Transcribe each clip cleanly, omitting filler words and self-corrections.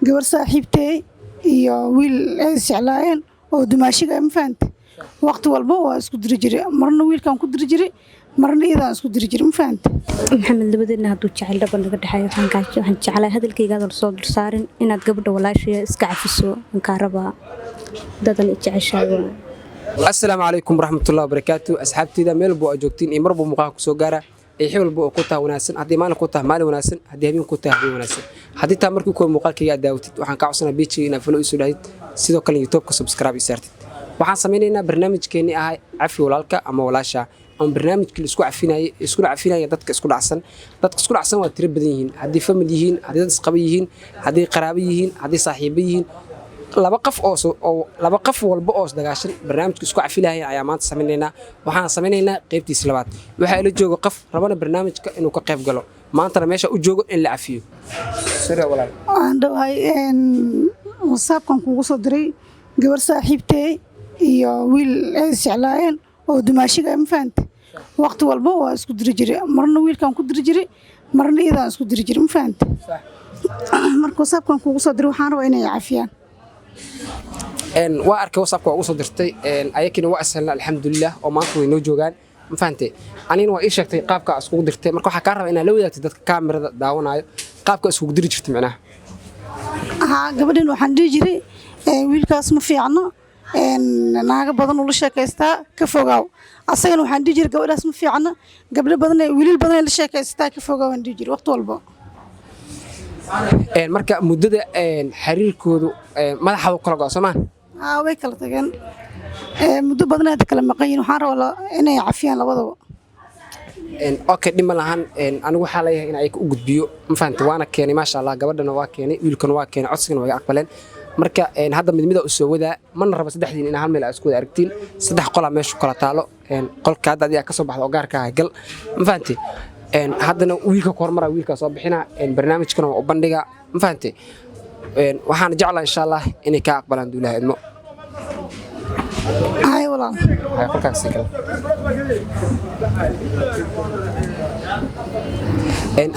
Gabar saaxiibtey iyo wiil ay isjeclaayeen oo dumaashiga, ma fahante? Waqti walba waa isku diri jiray, marna wiilkaan ku diri jiray, marna iyadaan isku diri jiray, ma fahante? Maxamed, labadeedna hadduu jecel dhaba naga dhexeeyo, waxaan jeclaa hadalkayga hadal soo dulsaarin inaad gabadha walaashaya iska cafiso. Waan kaa rabaa dadan i jeceshahay waa. Asalaamu calaykum waraxmatullahi wabarakaatu, asxaabteyda meel walba oo aad joogtiin iyo marba muuqaalka kusoo gaara ee xil walba oo ku taha wanaagsan. Haddii maalin ku taha, maalin wanaagsan. Haddii habeen ku taha, habeen wanaagsan. Haddii taa markii kuwa muuqaalkayga aad daawatid, waxaan kaa codsanaa page-kayga inaad follow isoo dhahdid, sidoo kale YouTube-ka subscribe i saartid. Waxaan samaynaynaa barnaamijkeennii ahay cafi walaalka ama walaasha, ama barnaamijkii isku cafinayay, iskuna cafinaya dadka isku dhacsan. Dadka isku dhacsan waa tiro badan yihiin, haddii family yihiin, haddii dad isqaba yihiin, haddii qaraabo yihiin, haddii saaxiibo yihiin. Laba qof oo laba qof walba oo isdagaashan barnaamijka isku cafilahayn ayaa maanta samaynaynaa. Waxaan samaynaynaa qaybtiisa labaad. Waxaa ila jooga qof rabana barnaamijka inuu ka qayb galo, maantana meesha u joogo in la cafiyo. Sure, walaal. Waan dhawahay. WhatsApp-kan kugu soo diray gabar saaxiibtey iyo wiil ay isjeclaayeen oo dumaashiga, ma fahante? Waqti walba waa isku diri jiray, marna wiilkaan ku diri jiray, marna iyadaan isku diri jiray, ma fahante? Marka WhatsApp-kan kugu soo diray, waxaan rabaa inay cafiyaan. Waa arkay WhatsApp-ka waa ugu soo dirtay, ayakina waa ishelna, alxamdulilah, oo maanta way noo joogaan, ma fahantay? Anigana waa ii sheegtay qaabka iskugu dirtay. Marka waxaa kaa rabaa inaad la wadaagtay dadka kaamirada daawanayo qaabka iskugu diri jirtay micnaha. Haa, gabadhan waxaan dhihi jiray, wiilkaas ma fiicno, naago badan ula sheekaystaa, ka fogaaw. Asagana waxaan dhihi jiray, gabadhaas ma fiicno, gabdho badan, wiilal badan la sheekaystaa, ka fogaaw aan dhihi jiray waqti walba. Marka muddada xiriirkoodu madaxaad u kala go'a soomaan? Haa, way kala tageen. Muddo badan ay kala maqan yihiin. Waxaan rabaa inay cafiyaan labadaba. Okay, dhib ma lahan. Anigu waxaa leeyahay in ayaga u gudbiyo, ma fahanta? Waana keenay, maasha Allah, gabadhana waa keenay, wiilkana waa keenay, codsigana waa iga aqbaleen. Marka hadda mid mida u soo wadaa, mana rabo saddexdiin inaa hal meel aa isku wada aragtiin. Saddex qolaa meeshu kala taalo. Qolka hadda adiga ka soo baxda oo gaarka ah gal, ma fahante? Haddana wiilka ku hormara, wiilkaa soo bixina, barnaamijkana waa u bandhiga, ma fahante? Waxaana jeclaa, insha Allah, inay kaa aqbalaan duulaha idmo. Hay, walaal. Hay, qolkaas sii gal.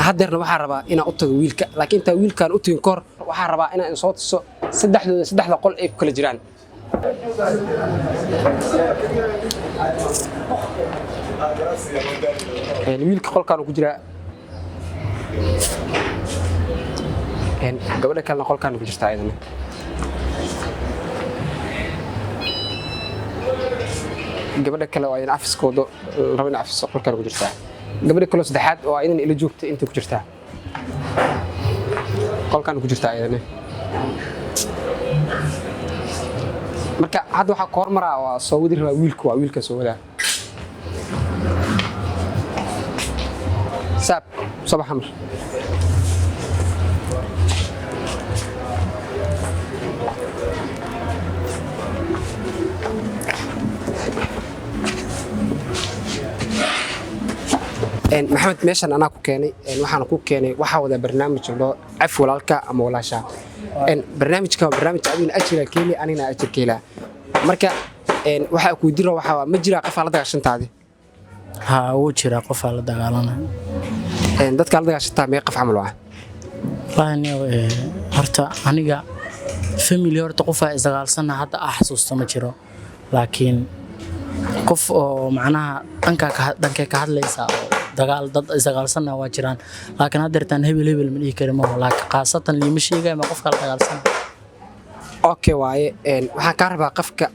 Haddeerna waxaa rabaa inaan u tago wiilka, laakiin intaa wiilkaan u tagin kahor, waxaa rabaa inaan soo tuso saddexdooda, saddexda qol ay ku kala jiraan. Wiilka qolkaan ku jiraa, gabadha kalena qolkaan ku jirtaa ayadana. Gabadha kale oo ayadana cafiskooda rabo in cafiso qolkaan ku jirtaa. Gabadha kaloo saddexaad oo ayadana ila joogta intay ku jirtaa, qolkaan ku jirtaa ayadana. Marka hadda waxaa ka hormaraa, waa soo wadi rabaa wiilka, waa wiilka soo wadaa. Saab soo baxa mar. Maxamed, meeshan anaa ku keenay. Waxaana ku keenay, waxaa wadaa barnaamij loo caf walaalka ama walaasha. Barnaamijka waa barnaamij adigna ajira ka heli, anigna ajir ka helaa. Marka waxaa ku weydiin rabaa, waxaa ma jiraa qofaa la dagaashantaadi? Haa, wuu jiraa qofaa la dagaalanaya. Dadka la dagaashantaa mee qof camal waa? Wallaahi niyow, horta aniga family horta qofaa isdagaalsana hadda ah xasuusta ma jiro, laakiin qof oo macnaha dhankaa ka dhankee ka hadlaysa oo dagaal dad isdagaalsana waa jiraan, laakiin haddeertaan hebel hebel ma dhihi kari maho, laakiin khaasatan liima sheegaya ma qofka la dagaalsana. Okay waaye. Waxaan kaa rabaa qofka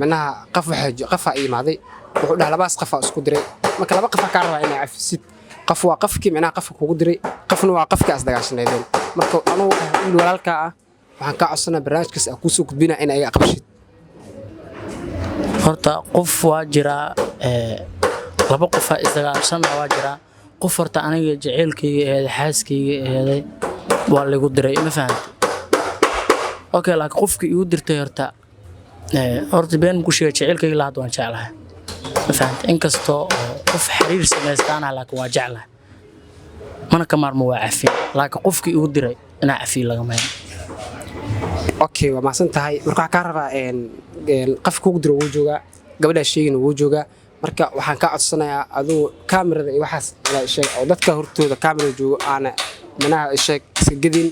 micnaha qof waxaa qofaa ii imaaday, wuxuu dhaha labaas qofaa isku diray. Marka laba qofaa kaa rabaa inaa cafisid. Qof waa qofkii micnaha qofka kugu diray, qofna waa qofkii aas dagaashanaydeen. Marka anugu wiil walaalkaa ah waxaan kaa codsanaa barnaamijkaas aan kuusoo gudbinaa in ayaga aqbashid. Horta qof waa jiraa, laba qofaa isdagaalsana waa jiraa. Qof horta aniga jaceylkayga aheeday, xaaskayga aheeday, waa laygu diray, ma fahamtay? Okay, laakiin qofkii igu dirtay horta, horta been ku sheegay, jaceylkayga ilaa hadda waan jeclahay, ma fahamtay? Inkastoo oo qof xiriir samaystaana, laakiin waa jeclahay, mana ka maarmo, waa cafin, laakiin qofkii igu diray inaa cafiyo lagama helo. Okay, waa mahadsan tahay. Marka waxaan kaa rabaa qofka kugu diro wuu joogaa, gabadhaa sheegina wuu joogaa. Marka waxaan kaa codsanayaa aduu kaamirada iyo waxaas inaa sheeg oo dadka hortooda kaamirada joogo aana micnaha sheeg iska gedin.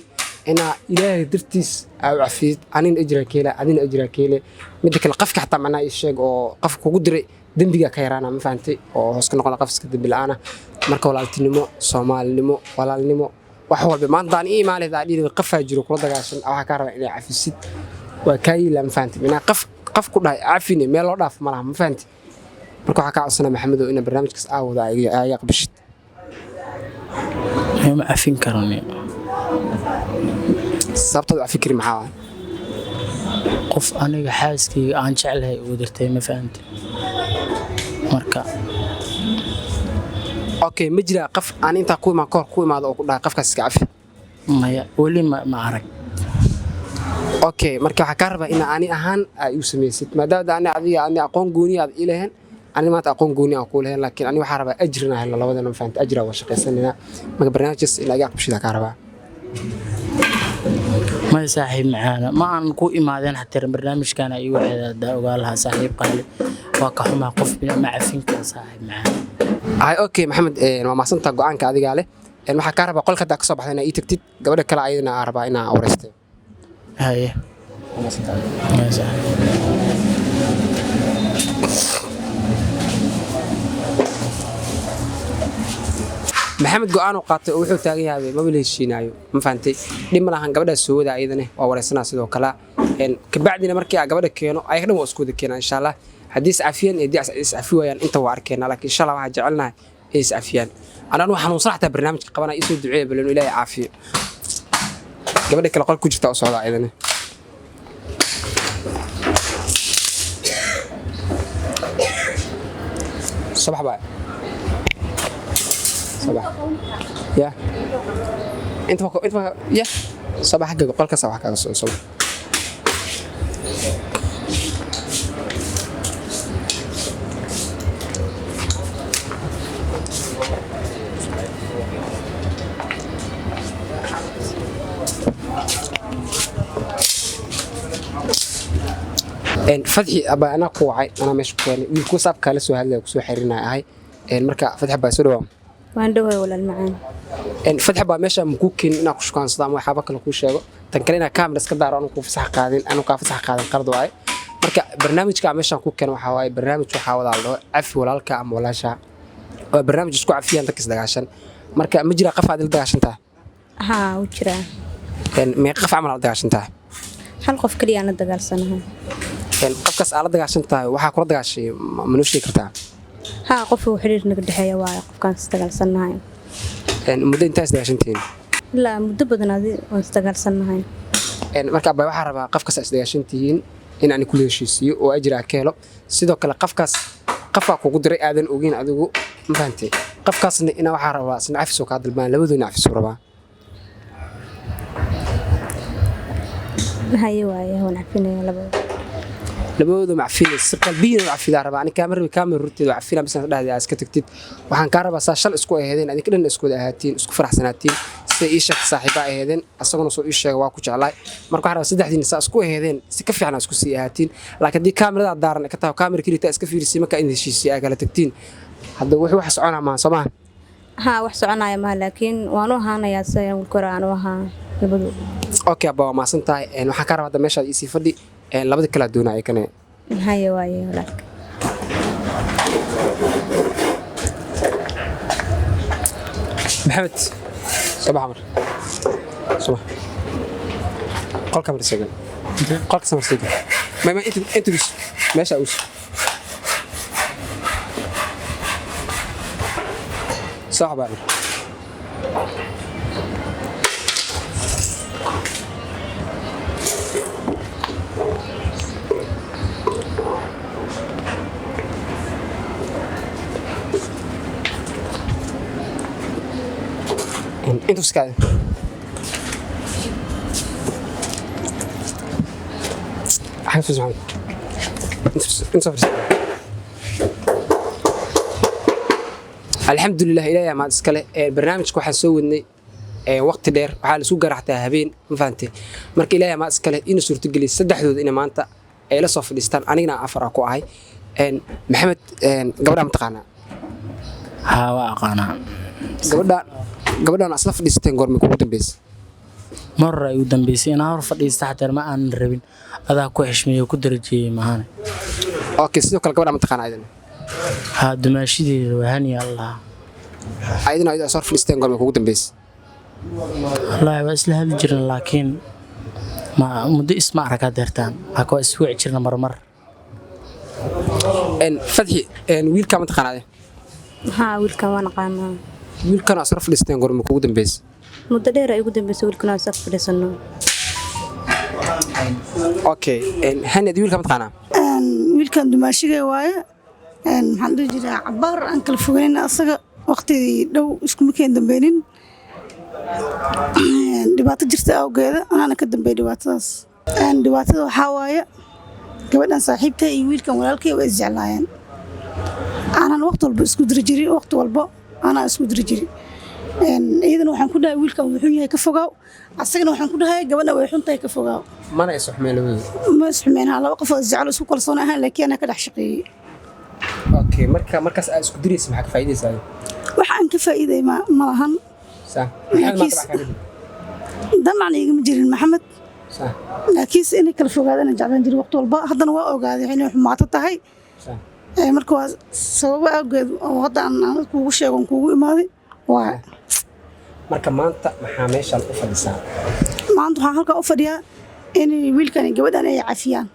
Inaa Ilaahay dartiis aa u cafiyid, anina ajraa keela, adina ajraa keele. Midda kale, qofka xataa macnaha ii sheeg oo qofka kugu diray dembiga ka yaraana, ma fahantay? Oo hoos ka noqona qof iska dembi la'aana. Marka walaaltinimo, soomaalinimo, walaalnimo, wax walba maanta aan ii imaanayda aa dhihi qafaa jiro kula dagaashan, waxaa kaa rabaa inay cafisid, waa kaa yiilaa, ma fahantay? Minaa qof qof ku dhahay cafine, meel loo dhaaf ma laha, ma fahantay? Marka waxaa kaa codsanaa, Maxamedow, inaa barnaamijkaas aa wada aa iga aqbashid. Ma cafin karani. Sababtaad u cafi karin maxaa waay? Qof aniga xaaskayga aan jeclahay ugu dirtay, ma fahantay? Marka Okay, ma jiraa qof aan intaa ku imaan kahor ku imaado oo ku dhahay qofkaas iska cafi? Maya, weli ma arag. Okay, marka waxaa kaa rabaa ina ani ahaan aa igu samaysid, maadaama ani adiga ani aqoon gooni aad ii lahayn, ani maanta aqoon gooni aan kuu lahayn, laakiin ani waxaa rabaa ajrina helno labadana, ma fahantay? Ajraa waa shaqaysanayna. Marka barnaamijkaas in iga aqbashidaa kaa rabaa. Maya saaxiib macaana, ma aan ku imaadeen xataa barnaamijkan igu xeedaa ogaa lahaa. Saaxiib qaali, waa ka xumaa, qof ma cafin kara, saaxiib macaan. Hay, okay Maxamed, waa mahadsantaa, go'aanka adigaa leh. Waxaa kaa rabaa qolka haddaa kasoo baxda inaa ii tagtid gabadha kale, ayadana aa rabaa inaa wareystay. Haye. Maya saaxiib. Maxamed go'aan uu qaatay oo wuxuu taagan yahay maba la heshiinaayo, ma fahantay? Dhib ma lahan, gabadhaas soo wada, ayadana waa wareysanaa sidoo kale. Kabacdina markii aa gabadha keeno, ayaga dhan waa isku wada keenaa insha Allah. Haddii is cafiyaan iyo haddii is cafi waayaan inta waa arkeenaa, laakiin insha Allah waxaa jecelnahay inay is cafiyaan. Anaan waa xanuunsan xataa barnaamijka qabanaya, isoo duceeya bal inuu Ilaahay caafiyo. Gabadha kale qol ku jirta u socdaa ayadana. Sabax baa sabax ya inta waa inta waa ya sabax xagga qolkaas wax kaaga soo sabax. Fadxi abaa, anaa ku wacay, anaa meesha ku keenay wiilku WhatsApp kala soo hadlaya, kusoo xirinaya ahay. Marka Fadxi baa soo dhawaa. Waan dhowahay walaal macaan. Fadxi baa, meesha makuu keenin inaa ku shukaansado ama waxyaaba kale kuu sheego. Tan kale, inaa kaamira iska daaro anu kuu fasax qaadin, anu kaa fasax qaadin, qalad waaye. Marka barnaamijka aan meeshaan ku keeno waxaa waaye barnaamij waxaa wadaa la dhaho cafi walaalka ama walaasha. Waa barnaamij isku cafiyaan dadka isdagaashan. Marka ma jira qof aad ila dagaashan tahay? Haa, wuu jiraa. Meeqa qof camal aad la dagaashan tahay? Hal qof keliya aan la dagaalsanahay. Qofkaas aad la dagaashan tahay, waxaa kula dagaashay ma noo sheegi kartaa? Haa, qof uu xiriir naga dhexeeya waaye qofkaan isdagaalsanahay. Muddo intaa isdagaashantihiin? Ilaa muddo badan adi waan isdagaalsanahay. Marka abaa, waxaa rabaa qofkaas aad isdagaashantihiin in aan kula heshiisiiyo oo ajir aa ka helo. Sidoo kale qofkaas qofaa kugu diray aadan ogeyn adigu, ma fahantay? Qofkaasna ina waxaa rabaa isna cafis oo kaa dalbaan, labadoodna cafis uu rabaa. Haye waaye, waan cafinaya labada. Labadooda macfinay, si qalbiyin u cafidaa rabaa. Ani kaama rabi kaamira horteeda waa cafina bisna dhahday aa iska tagtid. Waxaan kaa rabaa saa shal isku aheedeen, adinka dhan isku wada ahaatiin, isku faraxsanaatiin. Sida ii sheegta saaxiibaa aheedeen, asaguna soo ii sheega waa ku jeclaay. Marka waxaan rabaa saddexdiina saa isku aheedeen si ka fiican aa isku sii ahaatiin. Laakiin haddii kaamirada daaran ka tahay, kaamira kelita iska fiirisay, markaa in heshiisii aa kala tagtiin, hadda wuxuu wax soconaa maaha, soo maaha? Haa, wax soconaya maha, laakiin waan u ahaanayaa sida wiilka hore aan u ahaa labadu. Okay abba, waa mahadsan tahay. Waxaan kaa rabaa hadda meeshaad iisii fadhi. Labada kalaa doonaya kane. Haye waaye walaalka. Maxamed, sabax mar, subax qolka mar isagan, qolka samar siga ma inta us meesha us sax baa. Inta uskaada. Xagga fadhiis, Maxamed. Inta soo fadhiis. Alxamdulilah, Ilaahay mahad iskale. Barnaamijka waxaan soo wadnay waqti dheer, waxaa laisku garaxtaa habeen, ma fahantay? Marka Ilaahay mahad iskale inuu suurtageliyay saddexdooda inay maanta ay la soo fadhiistaan, anigana afar ah ku ahay. Maxamed, gabadha ma taqaanaa? Haa, waa aqaanaa. Gabadha, gabadhaan asla fadhiisateen goormay kugu dambeysay? Mar hore ay u dambeysay inaan hor fadhiista xataa ma aanan rabin, adaa ku xishmeeyey oo ku darajeeyey mahane. Okay, sidoo kale gabadha ma taqaana ayadana? Haa, dumaashadeeda waa Hani Allah. Ayadana ayada soo fadhiisteen goorma kugu dambeysay? Wallaahi waa isla hadli jirna, laakiin ma muddo isma arag hadeertaan, laakiin waa iswici jirna marmar. Fadxi, wiilkaa ma taqaana adiga? Haa, wiilkan waan aqaanaa. Wiilkan aad soo fadhiisteen goorma kugu dambeysay? Muddo dheer ay ugu dambeysay wiilkan aan saf fadhiisano. Okay, Hani, adi wiilkaa ma taqaanaa? Wiilkan dumaashigay waaye. Maxaan dhihi jiraa, cabaar aan kala fogeyn asaga, waqti dhow iskuma keen dambeynin. Dhibaato jirta awgeeda anaana ka dambeeyay dhibaatadaas. Dhibaatada waxaa waaye gabadhan saaxiibtay iyo wiilkan walaalkay waa isjeclaayeen. Aanan waqti walba isku diri jirin, waqti walba anaa isku diri jirin. Iyadana waxaan ku dhahay wiilkan wuu xun yahay, ka fogaaw. Asagana waxaan ku dhahay gabadha way xun tahay, ka fogaaw. Mana is xumeen labadooda? Ma isxumeen, haa, laba qof oo isjecel, isku kalsoon ahaan, laakiin anaa ka dhex shaqeeyey. Okay, marka markaas aad isku diraysa maxaa ka faa'iidaysaa adiga? Wax aan ka faa'iiday ma lahan. Sax. Damacna igama jirin, Maxamed. Sax. Laakiinse inay kala fogaadaan aan jeclaan jiray waqti walba. Haddana waa ogaaday inay xumaato tahay. Sax. Marka waa sababo awgeed oo hadda aan kuugu sheego aan kuugu imaaday waa. Marka maanta maxaa meeshaan u fadhisaa? Maanta waxaan halkaa u fadhiyaa inay wiilkan iyo gabadhan ay cafiyaan.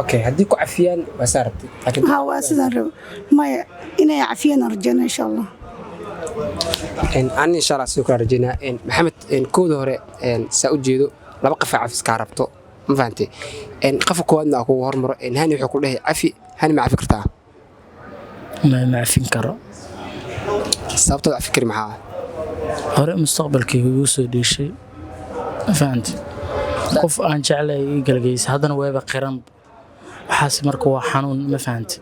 Okay, haddii ku cafiyaan waa saa rabtay, laakiin Haa, waa sidaan rabo. Maya, inay cafiyaan aan rajeyna, insha Allah. Ani insha Allah sidoo kale rajeynaa. Maxamed, kooda hore, saa u jeedo laba qof aa cafis kaa rabto, ma fahantay? Qofka koowaadna aa kugu hormaro. Hani wuxuu ku dhahay cafi. Hani, ma cafi kartaa? Ma cafin karo. Sababtood cafi kari maxaa? Hore mustaqbalkayga igu soo dhiishay, ma fahanti? Qof aan jeclay ii galgeysay, haddana weeba qiran waxaas. Marka waa xanuun, ma fahanti?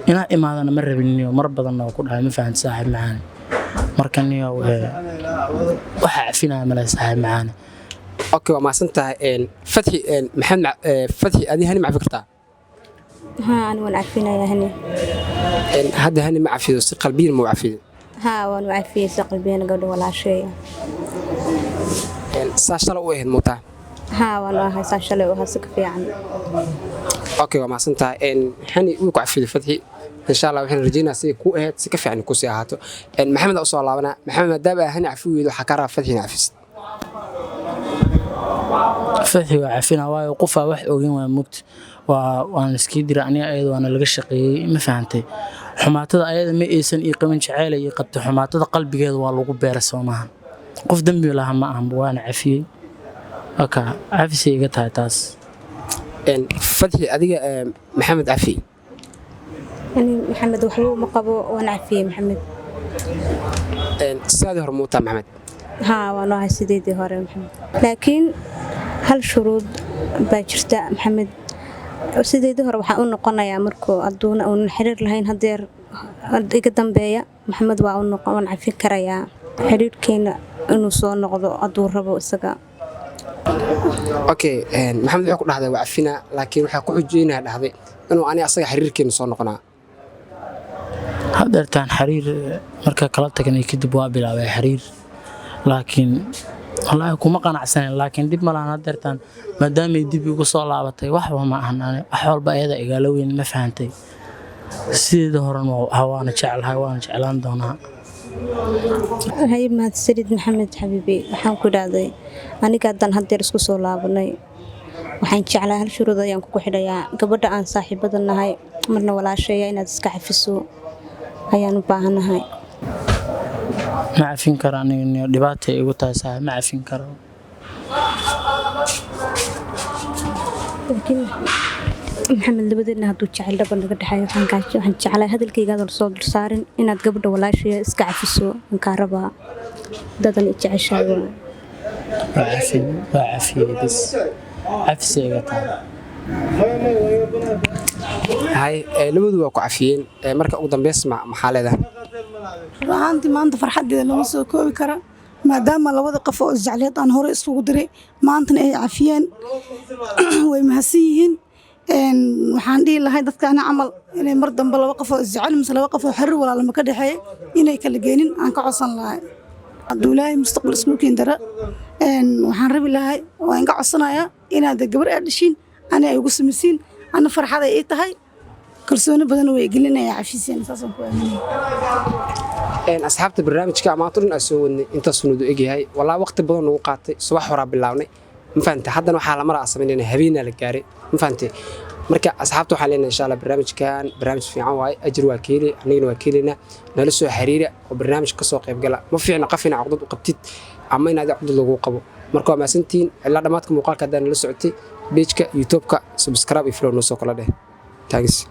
Inaa imaadana ma rabin niyo, mar badanna waa ku dhahay, ma fahanti, saaxiib macaane? Marka niyo waxaa cafinaya male, saaxiib macaane. Okay, waa mahadsan tahay. Fatxi, Maxamed, Fatxi, adi Hani ma cafi kartaa? Haa, ani waan cafinayaa Hani. Hadda Hani ma cafido, si qalbiyan ma u cafido? Haa, waan u cafiyey si qalbiyana gabadha walaasheeya. Saa shala u ahayd muutaa? Haa, waan u ahay saa shalay u ahaa, si ka fiican. Okay, waa mahadsan tahay. Hani wuu ku cafiday Fatxi. Insha Allah waxaan rajeynaa siday ku ahayd si ka fiican kusii ahaato. Maxamed aa usoo laabanaa. Maxamed, maadaama aa Hani cafi weydo, waxaa kaa rabaa Fatxi ina cafisid. Fatxi waa cafina, waayo qofaa wax ogeyn waa mugti. Waan iskii dira aniga, ayada waana laga shaqeeyey, ma fahantay? Xumaatada ayada ma aysan ii qabin, jaceyl ay ii qabtay. Xumaatada qalbigeeda waa lagu beeray, soo maahan? Qof dembi laha ma ahan, waana cafiyey. Waka cafisay iga tahay taas. Fatxi, adiga Maxamed cafi? Ani Maxamed waxba uma qabo, waan cafiyey Maxamed. Sidaadii hore muutaa, Maxamed? Haa, waan u ahay sideedii hore, Maxamed, laakiin hal shuruud baa jirta. Maxamed, sideedii hore waxaan u noqonayaa markuu aduuna uunan xiriir lahayn. Hadeer iga dambeeya Maxamed waa u noqon, waan cafin karayaa xiriirkeena inuu soo noqdo hadduu rabo isaga. Okay, Maxamed wuxuu ku dhahday waa cafinaa, laakiin waxaa ku xujeynaa dhahday inuu ani asaga xiriirkeena soo noqonaa. Hadeertaan xiriir marka kala tagnay kadib waa bilaabay xiriir, laakiin wallaahi kuma qanacsanin, laakiin dhib ma lahan. Hadeertaan maadaamay dib igu soo laabatay, waxba ma ahan. Ani wax walba ayada igala weyn, ma fahantay? Sideeda horena waana jeclahay, waana jeclaan doonaa. Hay, mahadsanid Maxamed xabiibi. Waxaan ku idhaahday aniga haddaan hadeer isku soo laabanay, waxaan jeclaa hal shuruud ayaan kugu xidhayaa: gabadha aan saaxiibada nahay, marna walaasheeya, inaad iska cafiso ayaan u baahanahay. Ma cafin karo aniga, dhibaatay igu tahay saaxiib, ma cafin karo. Laakiin Maxamed, labadeedna hadduu jecel dhaba naga dhexeeyo, waxaan jeclaa hadalkayga hadal soo dulsaarin inaad gabadha walaashaya iska cafiso aan kaa rabaa, dadan i jeceshahay waa. Waa cafin, waa cafiyey, bas cafisay iga tahay. Hay, labadu waa ku cafiyeen. Marka ugu dambeys maxaa leedahay? Run ahaantii maanta farxaddeeda lama soo koobi kara, maadaama labada qof oo isjecleed aan hore isugu diray maantana ay cafiyeen. Way mahadsan yihiin. Waxaan dhihi lahay dadkaana camal inay mar dambe laba qof oo isjecel mise laba qof oo xiriir walaalnimo ka dhexeeya inay kala geenin aan ka codsan lahay. Hadduu Ilaahay mustaqbal isku keen dara, waxaan rabi lahay, waan inga codsanayaa inaad gabar aad dhashiin, ani ay ugu samaysiin, ana farxad ay ii tahay, kalsooni badan way gelinaya cafiiseen, saasaan ku aaminaya. Asxaabta, barnaamijka maanta dhan aan soo wadnay intaasuu nudu egyahay. Walaa waqti badan nagu qaatay, subax horaa bilaabnay, ma fahantay? Haddana waxaa la maraa samaynayna, habeenaa la gaaray, ma fahantay? Marka asxaabta waxaan leenahay, insha Allah barnaamijkan barnaamij fiican waaye, ajir waa ka heli, anigana waa ka helaynaa. Nala soo xiriira oo barnaamij ka soo qayb gala. Ma fiicna qof inaad caqdad u qabtid ama inaad caqdad lagu qabo. Marka waa mahadsantihiin ilaa dhammaadka muuqaalka. Haddaa nala socotay, page-ka YouTube-ka subscribe iyo follow noo soo kala dheh. Thanks.